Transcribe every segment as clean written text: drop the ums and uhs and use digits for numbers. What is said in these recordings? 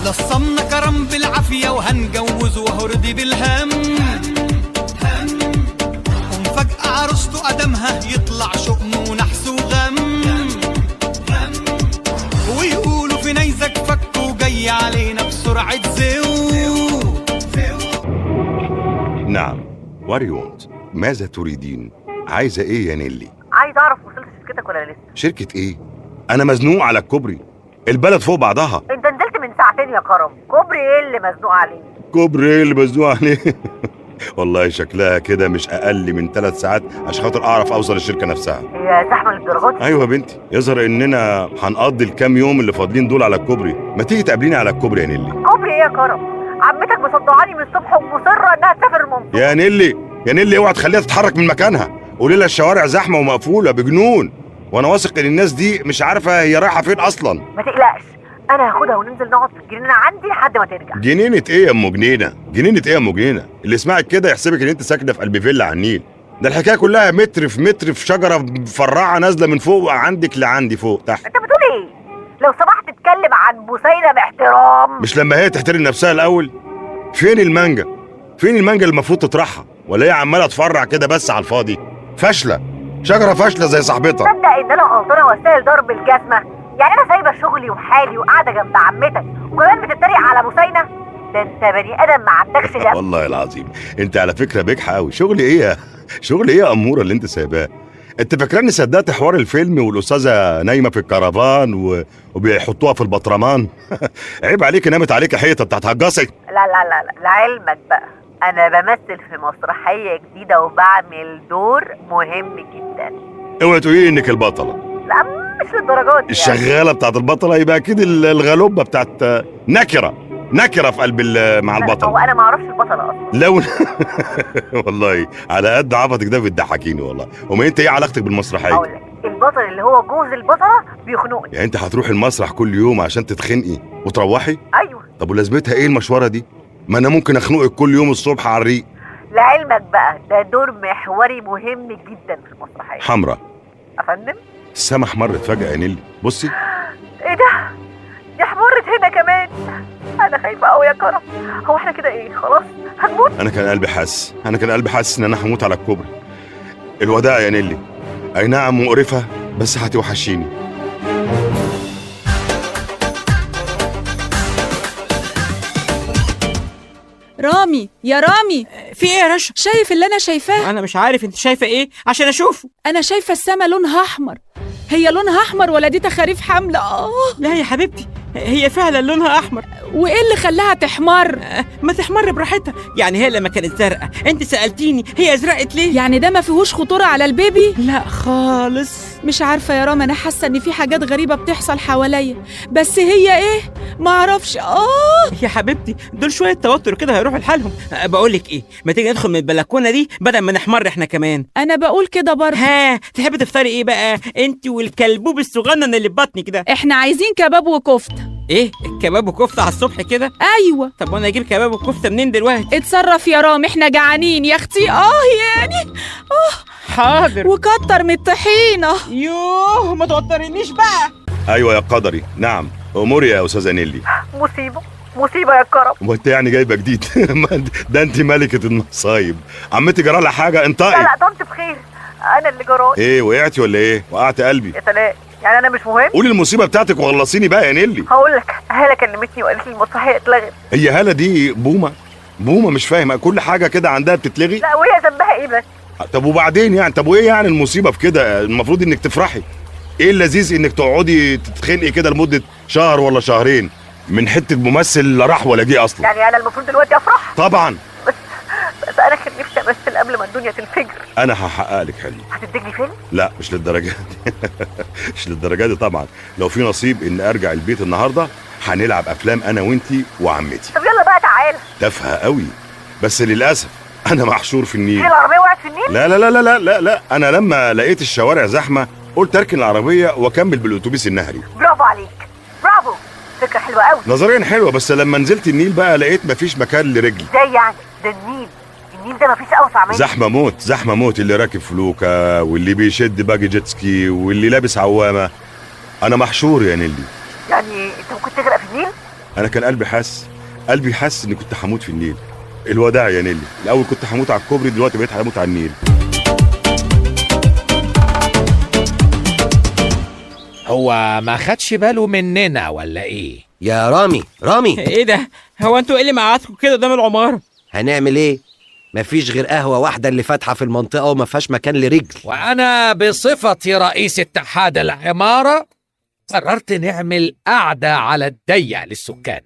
لصمنا كرم بالعافية وهنجوز وهرضي بالهم ومفاجأة عروسته قدمها يطلع شؤم ونحس وغم، ويقولوا في نيزك فك وجاي علينا بسرعة زو. نعم، what do you want؟ ماذا تريدين؟ عايزة ايه يا نيلي؟ عايز اعرف وصلت شركتك ولا لسه؟ شركة ايه؟ انا مزنوق على الكوبري، البلد فوق بعضها. انت نزلت من ساعتين يا كرم، كوبري ايه اللي مزنوق عليه؟ كوبري ايه اللي مزنوق عليه؟ والله شكلها كده مش اقل من 3 ساعات عشان خاطر اعرف اوصل الشركة نفسها. هي زحمة للدرجة دي؟ ايوه يا بنتي، يظهر اننا هنقضي الكام يوم اللي فاضلين دول على الكوبري. ما تيجي تقابليني على الكوبري يا نيلي. كوبري ايه يا كرم؟ عمتك مصدعاني من الصبح ومصره انها تسافر المنصورة. يا نيلي يا نيلي اوعى تخليها تتحرك من مكانها، قولي لها الشوارع زحمة ومقفوله بجنون، وانا واثق ان الناس دي مش عارفه هي رايحة فين اصلا. ما تقلقش، انا هاخدها وننزل نقعد في الجنينة عندي لحد ما ترجع. جنينة ايه يا ام جنينة؟ جنينة ايه يا ام جنينة؟ اللي يسمعك كده يحسبك ان انت ساكنة في قلب فيلا على النيل. ده الحكاية كلها متر في متر في شجرة مفرعه نازله من فوق عندك لعندي فوق تحت. انت بتقول ايه؟ لو سمحت اتكلم عن بوسينه باحترام. مش لما هي تحترم نفسها الاول؟ فين المانجا؟ فين المانجا اللي المفروض تطرحها؟ ولا هي عماله تفرع كده بس على الفاضي؟ فاشلة، شجرة فاشلة زي صاحبتها. تصدق ان انا غلطانة واستاهل ضرب الجزمة؟ يعني انا سايبه شغلي وحالي وقاعدة جنب عمتك وكمان بتتريق على بوسينه؟ ده انت بني ادم ما عندكش دم. والله العظيم انت على فكرة بجحه قوي. شغل ايه يا شغل ايه يا اموره اللي انت سايباه؟ انت فاكراني صدقت حوار الفيلم والاستاذه نايمة في الكرفان وبيحطوها في البطرمان؟ عيب عليك، نامت عليك حيطة بتاعت هجصك. لا لا لا لا، لعلمك بقى انا بمثل في مسرحية جديدة وبعمل دور مهم جدا. اوعي تقولي انك البطلة. لا مش للدرجات دي يعني. الشغاله بتاعت البطلة يبقى اكيد الغلوبه بتاعت نكره نكره في قلب مع البطلة. هو انا ما اعرفش البطلة اصلا. لو والله على قد عبطك ده بتضحكيني والله. وما انت ايه علاقتك بالمسرحيه؟ اقول لك، البطل اللي هو جوز البطلة بيخنقني. يعني انت هتروحي المسرح كل يوم عشان تتخنقي وتروحي؟ ايوه. طب ولازمتها ايه المشورة دي؟ ما انا ممكن اخنقك كل يوم الصبح على الريق. لعلمك بقى ده دور محوري مهم جدا في المسرحية. حمرا افندم؟ السما احمرت فجأة يا نيلي، بصي. ايه ده؟ دي احمرت هنا كمان. انا خايفة قوي يا كرم. هو احنا كده ايه؟ خلاص هنموت؟ انا كان قلبي حاسس، انا كان قلبي حاسس ان انا هموت على الكوبري. الوداع يا نيلي، اي نعم مقرفة بس هتوحشيني. رامي يا رامي، في ايه يا رشا؟ شايف اللي انا شايفاه؟ انا مش عارف انت شايفه ايه عشان اشوفه. انا شايفه السما لونها احمر. هي لونها احمر ولا دي تخاريف حمله؟ لا يا حبيبتي، هي فعلا لونها احمر. وايه اللي خلاها تحمر؟ ما تحمر براحتها، يعني هي لما كانت زرقاء انت سالتيني هي ازرقت ليه؟ يعني ده ما فيهوش خطورة على البيبي؟ لا خالص. مش عارفه يا رامي، انا حاسه ان في حاجات غريبة بتحصل حواليا، بس هي ايه ما اعرفش. يا حبيبتي دول شوية توتر كده هيروحوا لحالهم. بقول لك ايه، ما تيجي ندخل من البلكونه دي بدل ما نحمر احنا كمان. انا بقول كده برضه. ها تحبي تفطري ايه بقى انت والكلبوب الصغنن اللي في بطنك ده؟ احنا عايزين كباب وكفته. ايه كباب وكفته على الصبح كده؟ ايوه. طب وانا اجيب كباب وكفته منين دلوقتي؟ اتصرف يا رامي، احنا جعانين يا اختي. يعني حاضر. وكتر من الطحينه. يوه ما توترينيش بقى. ايوه يا قدري. نعم اموري يا استاذه نيلي. مصيبة مصيبة يا كرم. وانت يعني جايبه جديد؟ ده انت ملكه المصايب. عمتي جرى لها حاجة؟ انطقي. لا لا طنط بخير، انا اللي جرالي. ايه وقعتي ولا ايه؟ وقعت قلبي. يا سلام، يعني انا مش مهم؟ قولي المصيبة بتاعتك وخلصيني بقى يا نيلي. هقول لك، هاله كلمتني وقالت لي المسرحية اتلغت. هي هاله دي بومه؟ بومه مش فاهمه كل حاجة كده عندها بتتلغي. لا وهي ذنبها ايه بس؟ طب وبعدين يعني، طب وايه يعني المصيبة في كده؟ المفروض انك تفرحي. ايه اللذيذ انك تقعدي تتخنقي كده لمدة شهر ولا شهرين من حتة ممثل لا راح ولا جه اصلا؟ يعني انا المفروض دلوقتي افرح؟ طبعا. بس انا كان نفسي امثل قبل ما الدنيا تنفجر. انا هحقق لك حلمي. هتديني فيلم؟ لا مش للدرجة دي. مش للدرجة دي طبعا. لو في نصيب ان ارجع البيت النهارده هنلعب افلام انا وانتي وعمتي. طب يلا بقى تعالى. تافهة قوي بس للاسف انا محشور في النيل. هي العربية وقعت في النيل؟ لا لا لا لا لا لا، انا لما لقيت الشوارع زحمة قلت اركن العربية واكمل بالاتوبيس النهري. برافو عليك، برافو، فكرة حلوة قوي. نظريا حلوة، بس لما نزلت النيل بقى لقيت مفيش مكان لرجلي. ازاي يعني؟ ده النيل، النيل ده مفيش اوسع منه. زحمة موت، زحمة موت. اللي راكب فلوكه واللي بيشد buggy jet ski واللي لابس عوامه. انا محشور يا نيلي. يعني انت ممكن تغرق في النيل؟ انا كان قلبي حاسس، قلبي حاسس اني كنت هموت في النيل. الوداع يا نيلي، الاول كنت هموت على الكوبري، دلوقتي بقيت هموت على النيل. هو ما خدش باله مننا ولا ايه؟ يا رامي، رامي. ايه ده؟ هو انتوا ايه اللي مقعدكم كده قدام العمارة؟ هنعمل ايه؟ مفيش غير قهوة واحدة اللي فاتحة في المنطقة وما فيهاش مكان لرجل. وأنا بصفتي رئيس اتحاد العمارة قررت نعمل قعدة على الضيق للسكان.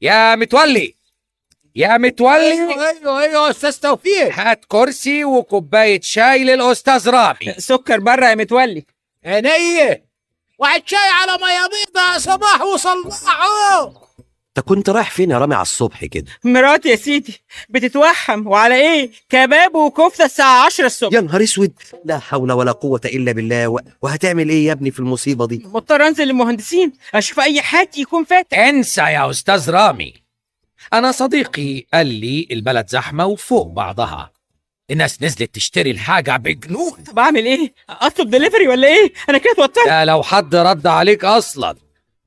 يا متولي، يا متولي. ايوه ايوه يا استاذ توفيق. هات كرسي وكوباية شاي للأستاذ رامي. سكر بره يا متولي. عينيه، واحد شاي على مية بيضة صباح وصلعه. انت كنت رايح فين يا رامي على الصبح كده؟ مراتي يا سيدي بتتوحم، وعلى ايه؟ كباب وكفته الساعة 10 الصبح. يا نهار اسود، لا حول ولا قوة الا بالله. وهتعمل ايه يا ابني في المصيبة دي؟ مضطر انزل للمهندسين اشوف اي حد يكون فاتح. انسى يا استاذ رامي، انا صديقي قال لي البلد زحمة وفوق بعضها، الناس نزلت تشتري الحاجة بجنون. طب اعمل ايه؟ اطلب دليفري ولا ايه؟ انا كده اتوترت. ده لو حد رد عليك اصلا،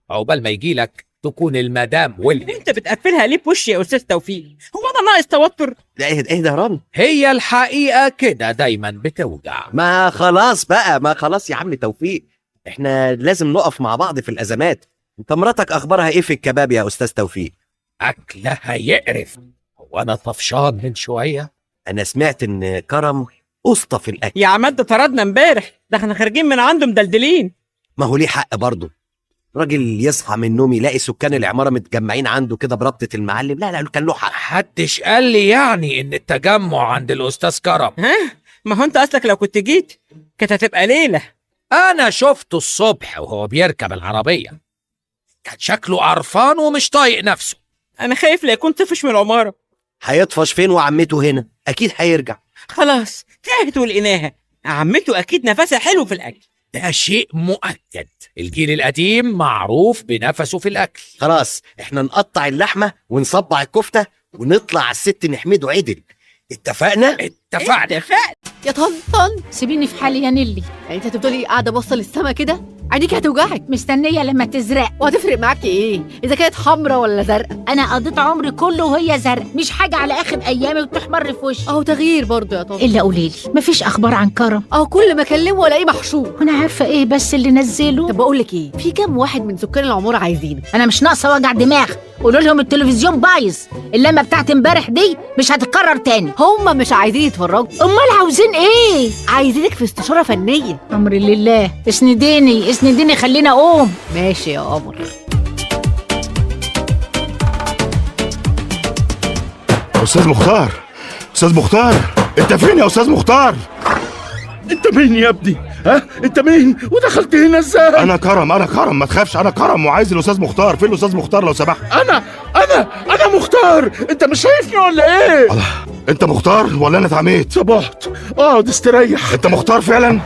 عقبال ما يجيلك تكون المدام ولدت. انت بتقفلها ليه بوشي يا استاذ توفيق؟ هو انا ناقص توتر؟ لا اهدى اهدى يا رامي، هي الحقيقة كده دايما بتوجع. ما خلاص بقى، ما خلاص يا عم توفيق، احنا لازم نقف مع بعض في الازمات. انت مراتك اخبارها ايه في الكباب يا استاذ توفيق؟ اكلها يقرف. هو انا طفشان من شوية؟ انا سمعت ان كرم اسطى في الاكل. يا عماد ده طردنا امبارح، ده احنا خارجين من عنده مدلدلين. ما هو ليه حق برضه، راجل يصحى من النوم يلاقي سكان العمارة متجمعين عنده كده بربطة المعلم. لا لا كان له حق. محدش قال لي يعني ان التجمع عند الاستاذ كرم. ها؟ ما هو انت اصلك لو كنت جيت كانت هتبقى ليلة. انا شفته الصبح وهو بيركب العربية، كان شكله قرفان ومش طايق نفسه. انا خايف لا يكون طفش من العمارة. هيطفش فين وعمته هنا؟ اكيد هيرجع. خلاص تاهت ولقيناها، عمته اكيد نفسها حلو في الاكل. ده شيء مؤكد، الجيل القديم معروف بنفسه في الأكل. خلاص احنا نقطع اللحمة ونصبع الكفتة ونطلع على الست نحمده عدل. اتفقنا؟ اتفقنا. يا طنطن سيبيني في حالي يا نيلي. يعني انت هتفضلي قاعدة باصة للسما كده؟ عينيكي هتوجعك. مستنيه لما تزرق. وهتفرق معاكي ايه اذا كانت حمرا ولا زرقاء؟ انا قضيت عمري كله وهي زرق، مش حاجة على اخر ايامي وتحمر في وشي. اهو تغيير برضه يا طنط. الا قوليلي مفيش اخبار عن كرم؟ اهو كل ما اكلمه الاقيه محشور. وانا عارفه ايه بس اللي نزله. طب بقول لك ايه، في كام واحد من سكان العمارة عايزينك. انا مش ناقصه وجع دماغ، قولوا لهم التلفزيون بايظ، اللمة بتاعت امبارح دي مش هتتكرر تاني. هم مش عايزين يتفرجوا. امال عاوزين ايه؟ عايزينك في استشاره فنية. امر لله، اسنديني اسنديني خلينا اقوم. ماشي يا قمر. استاذ مختار، استاذ مختار، انت فين يا استاذ مختار؟ انت مين يا ابني؟ ها؟ انت مين؟ ودخلت هنا ازاي؟ انا كرم، انا كرم، ما تخافش، انا كرم وعايز الاستاذ مختار. فين الاستاذ مختار لو سمحت؟ انا انا انا مختار، انت مش شايفني ولا ايه؟ الله، انت مختار ولا انا اتعميت؟ صبحت، اقعد استريح. انت مختار فعلا؟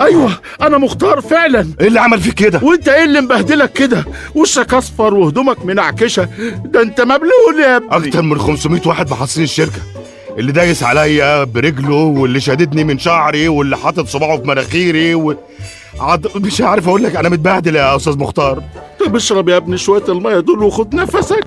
ايوه انا مختار فعلا. ايه اللي عمل فيك كده؟ وانت ايه اللي مبهدلك كده؟ وشك اصفر وهدومك منعكشه، ده انت مبلول يا ابني. اكتر من 500 واحد محاصرين الشركة، اللي دايس عليا برجله واللي شاددني من شعري واللي حاطط صباعه في مناخيري مش عارف اقول لك، انا متبهدل يا استاذ مختار. طب اشرب يا ابني شوية المية دول وخد نفسك.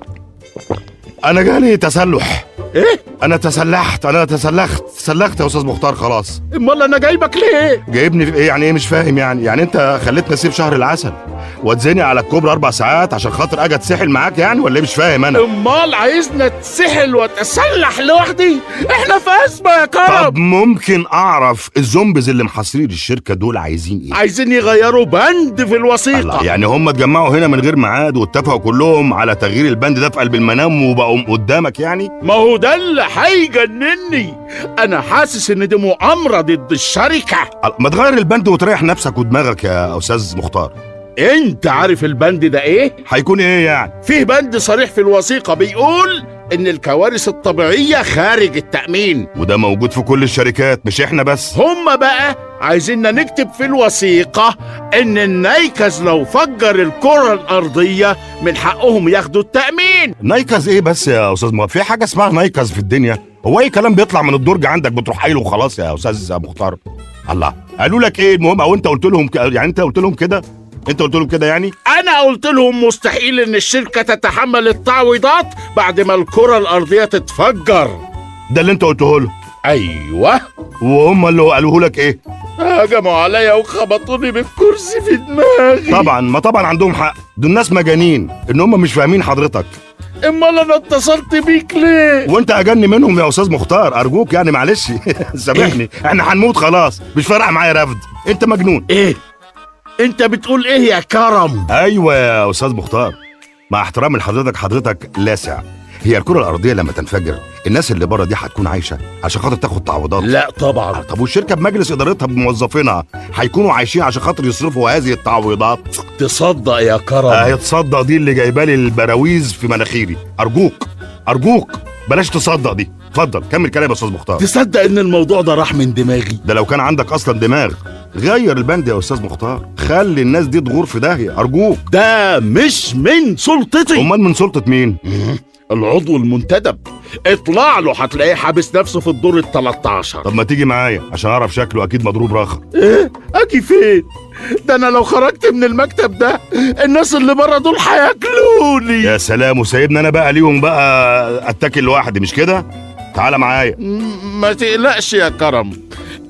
انا جالي تسلح. ايه؟ انا تسلحت، انا تسلخت، تسلخت يا استاذ مختار خلاص. امال انا جايبك ليه؟ جايبني في ايه يعني؟ ايه مش فاهم يعني؟ يعني انت خليتني اسيب شهر العسل واتزني على الكوبري 4 ساعات عشان خاطر اجي اتسحل معاك يعني ولا ايه؟ مش فاهم انا. امال عايزنا اتسحل واتسلح لوحدي؟ احنا في ازمة يا كرم. طب ممكن اعرف ال zombies اللي محاصرين الشركة دول عايزين ايه؟ عايزين يغيروا بند في الوثيقة. يعني هم اتجمعوا هنا من غير ميعاد واتفقوا كلهم على تغيير البند ده في قلب المنام وبقوا قدامك يعني؟ ما هو ده اللي هيجنني، انا حاسس ان دي مؤامرة ضد الشركة. ما تغير البند وتريح نفسك ودماغك يا استاذ مختار. انت عارف البند ده ايه؟ هيكون ايه يعني؟ فيه بند صريح في الوثيقة بيقول ان الكوارث الطبيعية خارج التأمين، وده موجود في كل الشركات مش احنا بس. هما بقى عايزيننا نكتب في الوثيقة ان النيكز لو فجر الكرة الأرضية من حقهم ياخدوا التأمين. نيكز ايه بس يا استاذ مختار؟ في حاجة اسمها نيكز في الدنيا؟ هو اي كلام بيطلع من الدرج عندك بتروح قايله وخلاص يا استاذ مختار؟ الله، قالوا لك ايه المهم؟ او انت قلت لهم يعني انت قلت لهم كده؟ انت قلت لهم كده يعني؟ انا قلت لهم مستحيل ان الشركة تتحمل التعويضات بعد ما الكره الارضية تتفجر. ده اللي انت قلته له؟ ايوه. وهم اللي قالوه لك ايه؟ هجموا عليا وخبطوني بالكرسي في دماغي. طبعا، ما طبعا عندهم حق، دول الناس مجانين ان هم مش فاهمين حضرتك. امال انا اتصلت بيك ليه؟ وانت اجن منهم يا استاذ مختار، ارجوك يعني معلش. سامحني. إيه؟ احنا هنموت خلاص، مش فارقه معايا رفد، انت مجنون. ايه؟ انت بتقول ايه يا كرم؟ ايوه يا استاذ مختار، مع احترامي لحضرتك، حضرتك لاسع. هي الكرة الأرضية لما تنفجر الناس اللي بره دي هتكون عايشة عشان خاطر تاخد تعويضات؟ لا طبعا. طب والشركة بمجلس إدارتها بموظفينها هيكونوا عايشين عشان خاطر يصرفوا هذه التعويضات؟ تصدق يا كرم؟ هيتصدق دي اللي جايبه لي البراويز في مناخيري. أرجوك أرجوك بلاش تصدق دي. اتفضل كمل كلام يا أستاذ مختار. تصدق إن الموضوع ده راح من دماغي؟ ده لو كان عندك أصلا دماغ. غير البند يا أستاذ مختار، خلي الناس دي تغور في داهية أرجوك. ده مش من سلطتي. أمال من سلطة مين؟ العضو المنتدب. اطلع له هتلاقيه حابس نفسه في الدور ال13. طب ما تيجي معايا عشان اعرف شكله، اكيد مضروب رخر. ايه؟ اجي فين؟ ده انا لو خرجت من المكتب ده الناس اللي بره دول هياكلوني. يا سلام، وسايبني انا بقى ليهم بقى اتاكل لوحدي مش كده؟ تعالى معايا. ما تقلقش يا كرم،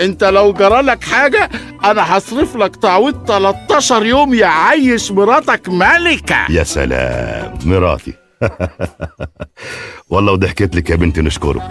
انت لو جرالك حاجة انا هصرف لك تعويض 13 يوم يعيش مراتك ملكه. يا سلام مراتي. والله وضحكت لك يا بنتي، نشكرك.